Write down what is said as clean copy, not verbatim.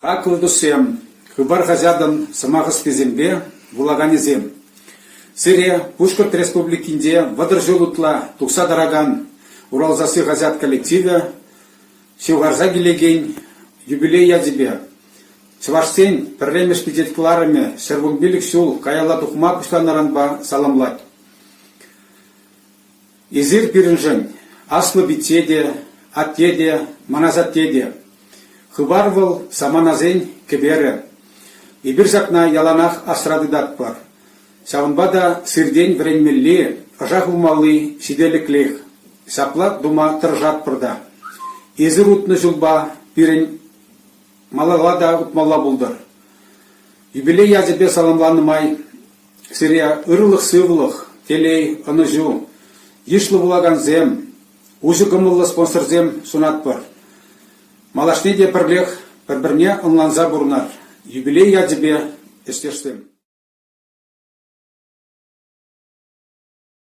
Хаклӑ туссем, Хыпар хаҫатӑн сӑмах ӑстисемпе вулаканӗсем! Сире Пушкӑрт Республикинче 30 ҫул ытла тухса тӑракан Урал сасси хаҫат коллективӗ ҫывхарса килекен юбилей ячӗпе чӑвашсен пӗрремӗш пичет кӑларӑмӗ 115 ҫул каялла тухма пуҫланӑранпа саламлать. Эсир пирӗншӗн аслӑ пичче те, атте те, мӑн асатте те. Хыпар вӑл саманасен кӗперӗ. Эпир ҫакна яланах асра тытатпӑр. Ҫавӑнпа та сиртен вӗренмелли, ӑша хывмалли ҫителӗклех. Ҫапла тума тӑрӑшатпӑр та. Эсир утнӑ ҫулпа пирӗн малалла та утмалла пултӑр. Юбилей ячӗпе саламланӑ май Сире ырлӑх-сывлӑх, телей, ӑнӑҫу, йышлӑ вулакансем, уҫӑ кӑмӑллӑ спонсорсем сунатпӑр. Малашне те пӗрлех пӗр-пӗрне ӑнланса пурӑнар. Юбилей ячӗпе, ӗҫтешсем!